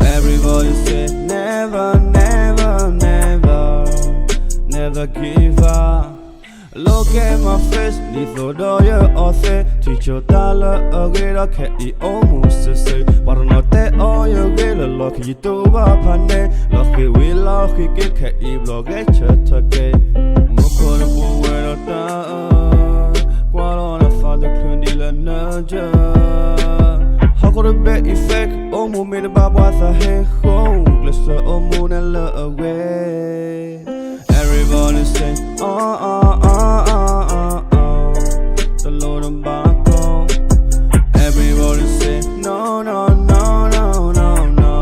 Everybody say never, never, never, never give up. Look at my face, ဒ်သိးဒီးယအီၣ်သ့, ထံၣ်ဆိတၢ်လၢအဂ့ၤဒီး ခဲအံၤအိၣ်မူစ့ၢ်ကီး, ပှၤတနီၤတဲအီၤယဂ့ၤလၢလီၢ်ခံ ယတူၢ်ဘၣ်ဖးန့ၣ်, လီၢ်ဃ့ဝံၤလီၢ်ဃ့က့ၤ ခဲအံၤဘျီဂဲၤဆၢထၢၣ်က့ၤ, မူခိၣ်တပူၤဝဲဒီးတၢ်အၢ, ကွၢ်လီၤနသးတချုးဒ်လၢနကၢ, ဟီၣ်ခိၣ်တဘ့ၣ် effect, အိၣ်မူမ့ၢ်တဘၣ်ပှၤသးဟ့ၣ်ဃီ, ကျဲးစၢးအိၣ်မူန့ၣ်လၢအဂ့ၤ Everybody say, oh, oh, oh, oh, oh, oh, တလိၣ်တဘၣ်ကိၢ်, Everybody say, no, no, no, no, no, no,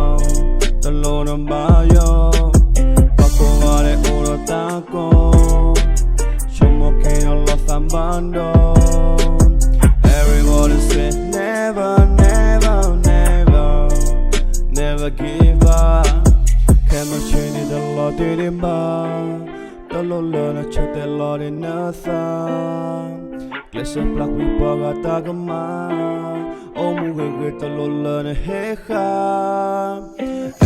တလိၣ်တဘၣ်ယိၢ်, ပှၤကိးဂၤဒဲးအိၣ်ဒီးတၢ်ကိၢ်, ဆိကမိၣ်က့ၤဒီးလီၤသးဘၣ်ဒိ, Everybody say never, never, never, never give up, ခဲမုၢ်ဆ့ၣ်န့ၣ်တလီၤတံၢ်ဒံးဘၣ်, တလိၣ်လၢနဆၢတဲာ်လီၤဒံးနသး, ကျဲးစၢးပျၢ်ကွံာ်ပှၤဂၤတၢ်ကမၣ်, အိၣ်မူဂ့ၤဂ့ၤ တလိၣ်လၢနဟ့ၣ်ဃာ်,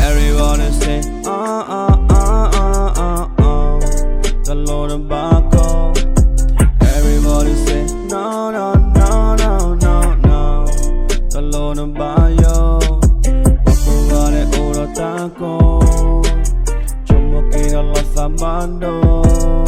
Everybody say, oh, oh, oh, oh, oh, oh, တလိၣ်တဘၣ်ကိၢ်, Everybody say, no, no, no, no, no, no, တလိၣ်တဘၣ်ယိၢ်, ပှၤကိးဂၤဒဲးအိၣ်ဒီးတၢ်ကိၢ်, ဆိကမိၣ်က့ၤဒီးလီၤသးဘၣ်ဒိ